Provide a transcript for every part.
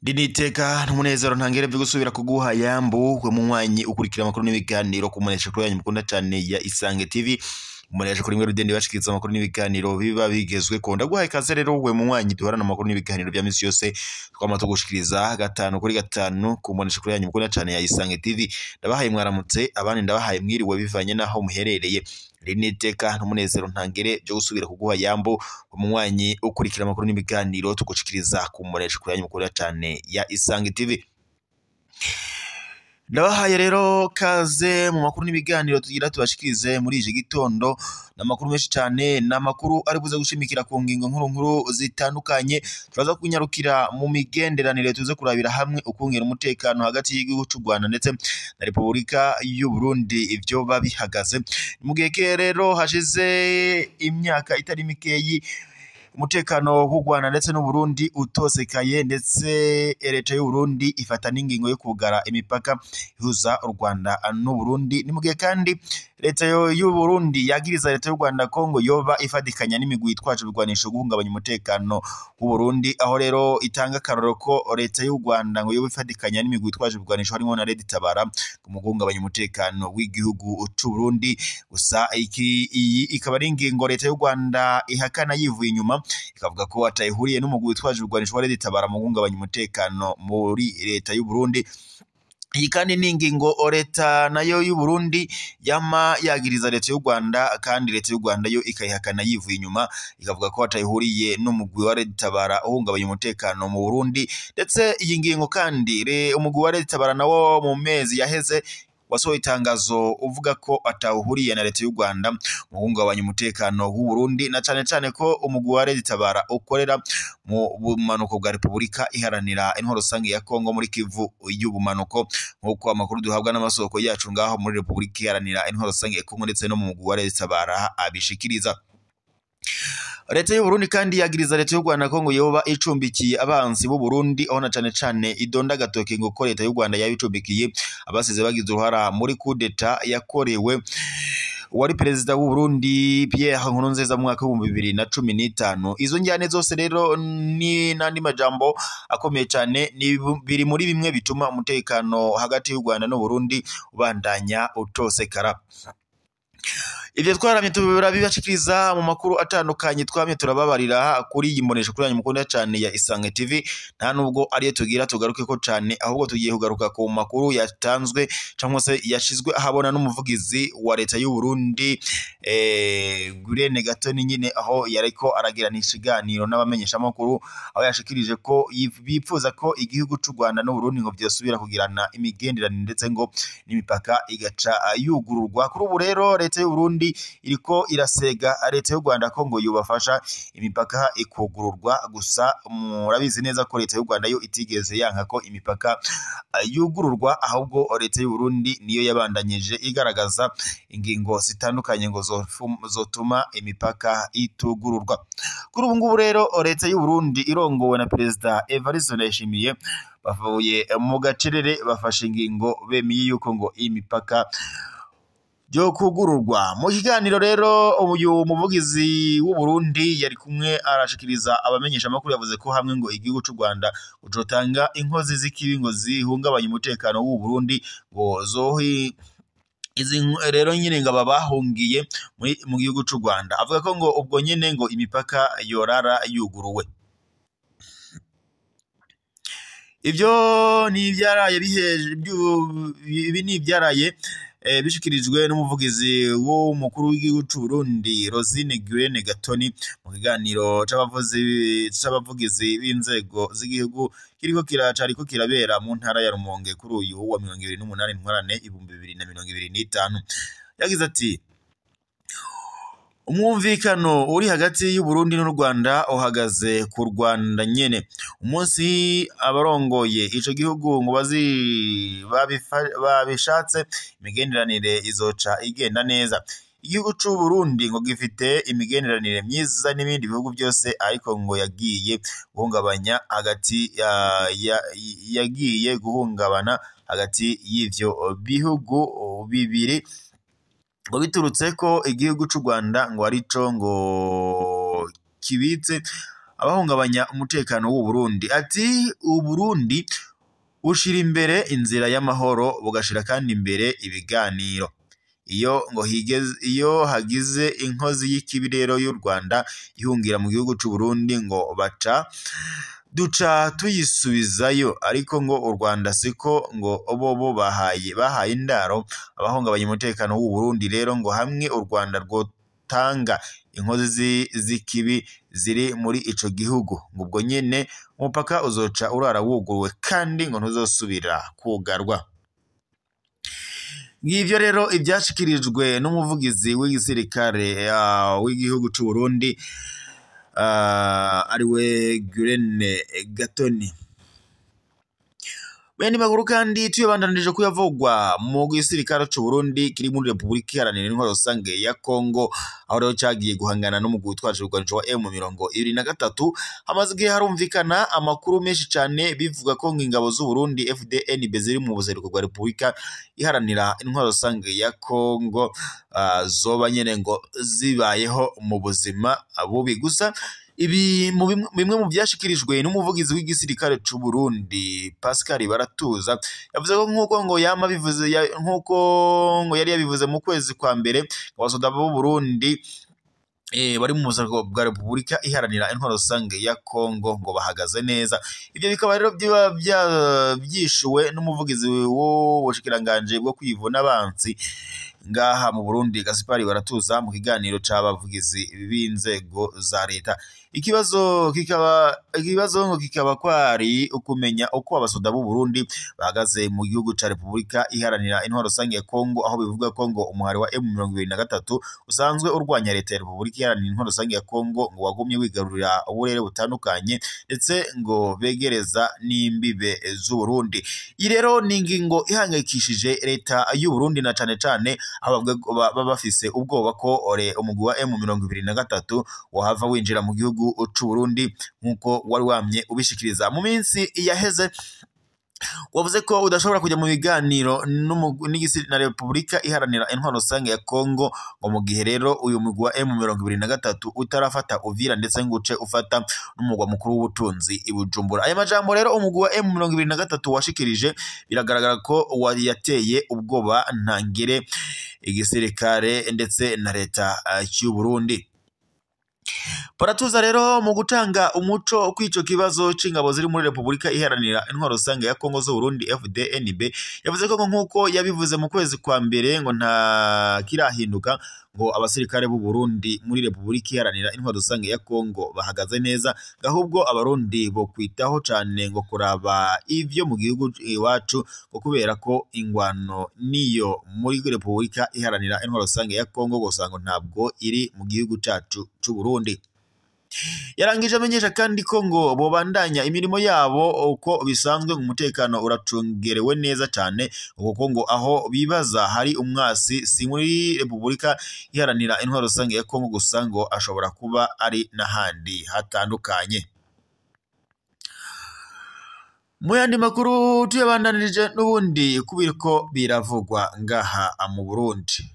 Diniteka n'umunezero ntangere byo gusubira kuguha yambu we munywanyi ukurikira amakuru n'ibiganiro kumunesha kuri yanyu mukunda cyane ya Isange TV. Umunesha kuri mwe rudende bashikiriza amakuru n'ibiganiro biba bigezwe ko. Ndaguhaye ikaze rero we munywanyi duhorana amakuru n'ibiganiro bya misi yose twama tugushikiriza 5 kuri 5 kumunesha kuri yanyu mukunda cyane ya Isange TV. Ndabahaye mwaramutse, abandi ndabahaye mwiriwe bivanye naho muherereye. Riniteka n'umunezero ntangere byo gusubira kuguha yambo umunywanyi ukurikira amakuru n'ibiganiro tugushikiriza kumuresha kuri yanyu mukunda cyane ya Isange TV. Ndabahaye rero kaze mu makuru n'ibiganiro tugira tubashikirize muri iki gitondo. N'amakuru menshi cyane, n'amakuru ari buze gushimikira ku ngingo nkuru nkuru zitandukanye. Turaza kunyarukira mu migenderanire, tuze kurabira hamwe ukungera umutekano hagati y'igihugu cy'u Rwanda ndetse na Repubulika y'u Burundi ivyo babihagaze. Mu gihe rero hashize imyaka itari mikeyi umutekano w'u Rwanda ndetse n'u Burundi utosekaye, ndetse leta y'u Burundi ifata n'ingingo yo kugara imipaka ihuza u Rwanda n'u Burundi. Ni mu gihe kandi leta y'u Burundi yagiriza leta y'u Rwanda ko ngo yoba ifadikanya n'imigwi itwaje ibigwanisho guhungabanya umutekano w'u Burundi, aho rero itanga akarorero ko leta y'u Rwanda ngo yoba ifadikanya n'imigwi itwaje ibigwanisho harimo na Red Tabara mu guhungabanya umutekano w'igihugu c'u Burundi. Gusa iyi ikaba ari ingingo leta y'u Rwanda ihakana yivuye inyuma, ikavuga ko atayihuriye n'umugwi witwaje ibigwanisho wa Red Tabara mu guhungabanya umutekano muri leta y'u Burundi. Iyi kandi ni ingingo leta nayo y'u Burundi yama yagiriza leta y'u Rwanda, kandi leta y'u Rwanda yo ikayihakana yivuye inyuma, ikavuga ko atayihuriye n'umugwi wa Red Tabara uhungabanya umutekano mu Burundi. Ndetse iyi ngingo kandi umugwi wa Red Tabara nawo mu mezi yaheze wasohoye itangazo uvuga ko atawuhuriye na leta y'u Rwanda mu guhungabanya umutekano w'u Burundi, na cane cane ko umugwi wa Red Tabara ukorera mu bumanuko bwa Repubulika Iharanira Intwaro Rusange ya Kongo muri Kivu y'ubumanuko, nk'uko amakuru duhabwa n'amasoko yacu ngaho muri Repubulika Iharanira Intwaro Rusange ya Kongo ndetse no mu mugwi wa Red Tabara abishikiriza. Leta y'u Burundi kandi yagiriza leta y'u Rwanda ko ngo yoba icumbikiye abansi b'u Burundi, aho na cane cane idonda gatoke ngo ko leta y'u Rwanda yabicumbikiye abasize bagize uruhara muri coup d'etat yakorewe wari perezida w'u Burundi Pierre Nkurunziza mu mwaka wa 2015. Izo njyane zose rero ni nandi majambo akomeye cyane, ni biri muri bimwe bituma umutekano hagati y'u Rwanda n'u Burundi ubandanya utosekara. Ivyo twaramye turabibashikiriza mu makuru atandukanye twamye turababarira kuri iyi mbonesha kuri yanyu mukunda cyane ya Isange TV. Nta nubwo ariyo tugira tugaruke ko cyane, ahubwo tugiye kugaruka ku makuru yatanzwe cyangwa se yashizwe ahabona n'umuvugizi wa leta y'u Burundi Gurene Gatoni nyine, aho yariko aragirana ikiganiro n'abamenyesha makuru, aho yashikirije ko bipfuza ko igihugu c'u Rwanda n'u Burundi ngo vyosubira kugirana imigenderanire ndetse ngo n'imipaka igaca yugururwa. Kuri ubu rero leta y'u Burundi iriko irasega leta y'u Rwanda ko ngo yubafasha imipaka ikugururwa. Gusa murabizi neza ko leta y'u Rwanda yo itigeze yanka ko imipaka yugururwa, ahubwo leta y'u Burundi niyo yabandanyije igaragaza ingingo zitandukanye ngo zotuma imipaka itugururwa. Kuri ubu ngubu rero leta y'u Burundi irongowe na Perezida Evariste Ndayishimiye bavuye mu gacerere bafashe ingingo bemeye yuko ngo imipaka byo kugururwa. Mu kiganiro rero uyu muvugizi w'u Burundi yari kumwe arashikiriza abamenyesha makuru, yavuze ko hamwe ngo igihugu c'u Rwanda ucotanga inkozi z'ikibi ngo zihungabanya umutekano w'u Burundi ngo zohi izi rero nyine ngo bahungiye mu gihugu c'u Rwanda. Avuga ko ngo ubwo nyine ngo imipaka yorara yuguruwe. Ivyo ni ivyaraye biheje, ibi ni ivyaraye bishikirijwe n'umuvugizi w'umukuru w'igihugu c'u Burundi Rosine Gurene Gatoni mu kiganiro c'abavugizi b'inzego z'igihugu kiriko kiracariko kirabera mu ntara ya Rumonge kuri uyu wa 28 Ntwarante 2025. Yagize ati: Umwumvikano uri hagati y'u Burundi n'u Rwanda uhagaze ku Rwanda nyene. Umunsi abarongoye ico gihugu ngo babishatse imigenderanire izoca igenda neza. Igihugu c'u Burundi ngo gifite imigenderanire myiza n'ibindi bihugu byose, ariko ngo yagiye guhungabanya hagati yagiye guhungabana hagati y'ivyo bihugu bibiri. ngo biturutse ko igihugu c'u Rwanda ngo arico ngo kibitse abahungabanya umutekano w'u Burundi. Ati u Burundi bushira imbere inzira y'amahoro, bugashira kandi imbere ibiganiro. Iyo ngo higeze, iyo hagize inkozi y'ikibi rero y'u Rwanda ihungira mu gihugu c'u Burundi ngo baca duca tuyisubizayo, ariko ngo u Rwanda siko ngo bobo bahaye indaro abahungabanya umutekano w'u Burundi. Rero ngo hamwe u Rwanda rwotanga inkozi z'ikibi ziri muri ico gihugu, ngo ubwo nyene umupaka uzoca urara wuguruwe kandi ngo ntuzosubira kugarwa. Ngivyo rero ivyashikirijwe n'umuvugizi w'igisirikare w'igihugu c'u Burundi ariwe Gurene Gatoni. Bene makuru kandi tuyabandanije kuyavugwa mu gisirikare c'u Burundi kiri muri Republika Iharanira Intwaro Rusange ya Kongo, aho rero cagiye guhangana n'umugwi witwaje ibigwanisho wa M23. Hamaze igihe harumvikana amakuru menshi cane bivuga ko ingabo z'u Burundi FDNB ziri mu buseruko bwa Republika Iharanira Intwaro Rusange ya Kongo zoba nyene ngo zibayeho mu buzima bubi. Gusa ibi bimwe mu byashikirijwe n'umuvugizi w'igisirikare c'u Burundi Pascal Baratuza, yavuze ko nkuko ngo yama bivuze, nkuko ngo yari yabivuze mu kwezi kwa mbere, abasoda b'u Burundi bari mu buseruko bwa Republika Iharanira Intwaro Rusange ya Kongo ngo bahagaze neza. Ibyo bikaba rero biba byishuwe n'umuvugizi w'ubushikiranganje bwo kwivuna abansi ngaha mu Burundi Gaspard Baratuza mu kiganiro c'abavugizi b'inzego za leta. Ikibazo ngo kikaba kwari ukumenya uko abasoda b'u Burundi bahagaze mu gihugu ca Republika Iharanira Intwaro Rusange ya Kongo, aho bivuga ko ngo umuhari wa M23 usanzwe urwanya leta ya Republika Iharanira Intwaro Rusange ya Kongo ngo wagumye wigarurira uburere butandukanye ndetse ngo begereza n'imbibe z'u Burundi. Iyi rero ni ingingo ihangayikishije leta y'u Burundi na cane cane aho baba bafise ubwoba ko umugwi wa M23 wahava winjira mu gihugu c'u Burundi nkuko wari wamye ubishikiriza mu minsi yaheze. Wavuze ko udashobora kujya mu biganiro na Republika Iharanira Intwaro Rusange ya Kongo ngo mu gihe rero uyu mugwi wa M23 utarafata Uvira ndetse ngo uce ufata n'umugwa mukuru w'ubutunzi i Bujumbura. Aya majambo rero umugwi wa M23 washikirije biragaragara ko yateye ubwoba ntangere igisirikare ndetse na leta y'u Burundi. Baratuza rero mu gutanga umuco kw'ico kibazo c'ingabo ziri muri Republika Iharanira Intwaro Rusange ya Kongo z'u Burundi FDNB, yavuze ko nkuko yabivuze mu kwezi kwa mbere ngo nta kirahinduka, ngo abasirikare b'u Burundi muri Republika Iharanira Intwaro Rusange ya Kongo bahagaze neza, ahubwo abarundi bo kwitaho cane ngo kuraba ivyo mu gihugu iwacu, ngo kubera ko ingwano niyo muri Republika Iharanira Intwaro Rusange ya Kongo gusa ngo ntabwo iri mu gihugu cacu c'u Burundi. Yarangije amenyesha kandi ko ngo bobandanya imirimo yabo uko bisanzwe, umutekano uracungerewe neza cyane, kuko ngo aho bibaza hari umwasi si muri Republika Iharanira Intwaro Rusange ya Kongo gusa, ngo ashobora kuba ari n'ahandi hatandukanye. Mu yandi makuru tuyabandanirije n'ubundi kubiriko biravugwa ngaha mu Burundi.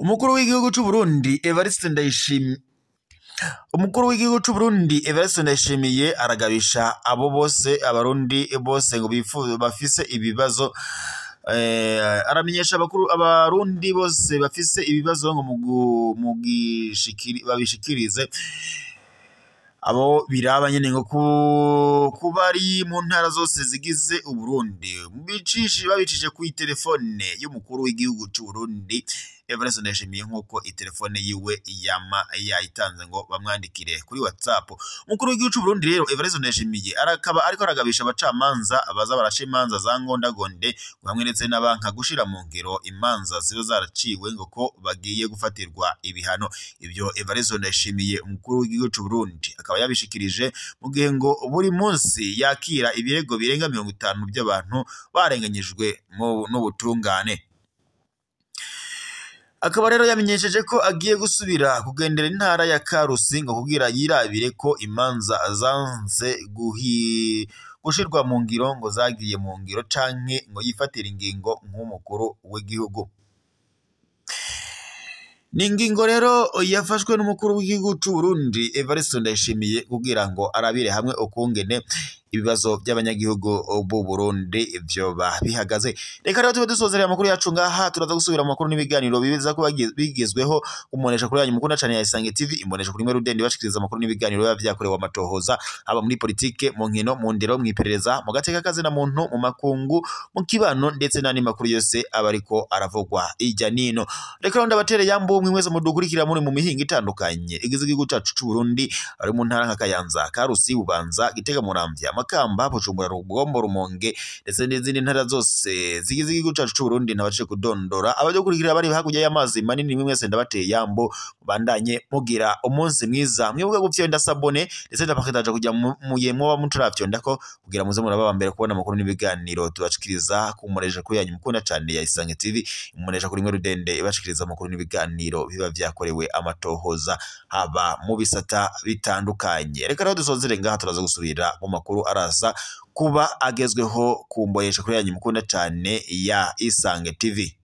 Umukuru w'igihugu c'u Burundi Evariste Ndayishimiye Umukuru w'igihugu c'u Burundi Evariste Ndayishimiye aragabisha abo bose abarundi bose ngo bafise ibibazo, aramenyesha abakuru abarundi bose bafise ibibazo ngo babishikirize abo biraba nyene ngo kuba ari mu ntara zose zigize u Burundi, babicije ku telefone y'umukuru w'igihugu c'u Burundi Evariste Ndayishimiye, nkuko itelefone yiwe yama yayitanze ngo bamwandikire kuri WhatsApp. Umukuru w'igihugu c'u Burundi rero Evariste Ndayishimiye arakaba ariko aragabisha abacamanza baza baraca imanza za ngondagonde hamwe ndetse n'abanka gushira mu ngiro imanza ziba zaraciwe ngo ko bagiye gufatirwa ibihano. Ibyo Evariste Ndayishimiye umukuru w'igihugu c'u Burundi akaba yabishikirije mu gihe ngo buri munsi yakira ibirego birenga 50 by'abantu barenganyijwe n'ubutungane. Akaba rero yamenyesheje ko agiye gusubira kugendera intara ya Karusi ngo kugira yirabire ko imanza zanse gushirwa mu ngiro ngo zagiye mu ngiro canke ngo yifatire ingingo nk'umukuru w'igihugu. Ni ingingo rero yafashwe n'umukuru w'igihugu c'u Burundi Evariste Ndayishimiye kugira ngo arabire hamwe ukungene ibibazo by'abanyagihugu b'u Burundi vyoba bihagaze. Reka rero tube dusozerera amakuru yacu ngaha, turaza gusubira mu makuru n'ibiganiro biza kuba bigezweho umuonesha kuri yanyu mukunda cane ya Isange TV, imbonesha kuri mwe rudende bashikiriza amakuru n'ibiganiro biba vyakorewe amatohoza, haba muri politike, mu nkino, mu ndero, mu iperereza, mu gateka kazi na muntu, mu makungu, mu kibano ndetse n'andi makuru yose aba ariko aravugwa ijya nino. Reka rero ndabatere yambu mwe mwese mudukurikira muri mu mihinga itandukanye igize igihugu cacu c'u Burundi, ari mu ntara nka Kayanza, Karusi, Bubanza, Gitega, Muramvya, Makamba, Bujumbura, Rugombo, Rumonge ndetse n'izindi ntara zose zigize igihugu cacu c'u Burundi ntabashije kudondora. Abadukurikira bari hakurya y'amazi manini mwe mwese ndabateye yambo, mubandanye mugira umunsi mwiza. Mwibuke gufyonda sabone ndetse ndapaketaje kugira muye mwoba mutaravyonda ko kugira muze muraba mbere kubona amakuru n'ibiganiro tubashikiriza kumureje kuri yanyu mukunda cane ya Isange TV, umunesha kuri mwe rudende ibashikiriza amakuru n'ibiganiro biba vyakorewe amatohoza haba mu bisata bitandukanye. Reka rero dusozere ngaha, turaza gusubira mu makuru araza kuba agezweho kumbonesha kuri yanyu mukunda cane ya Isange TV.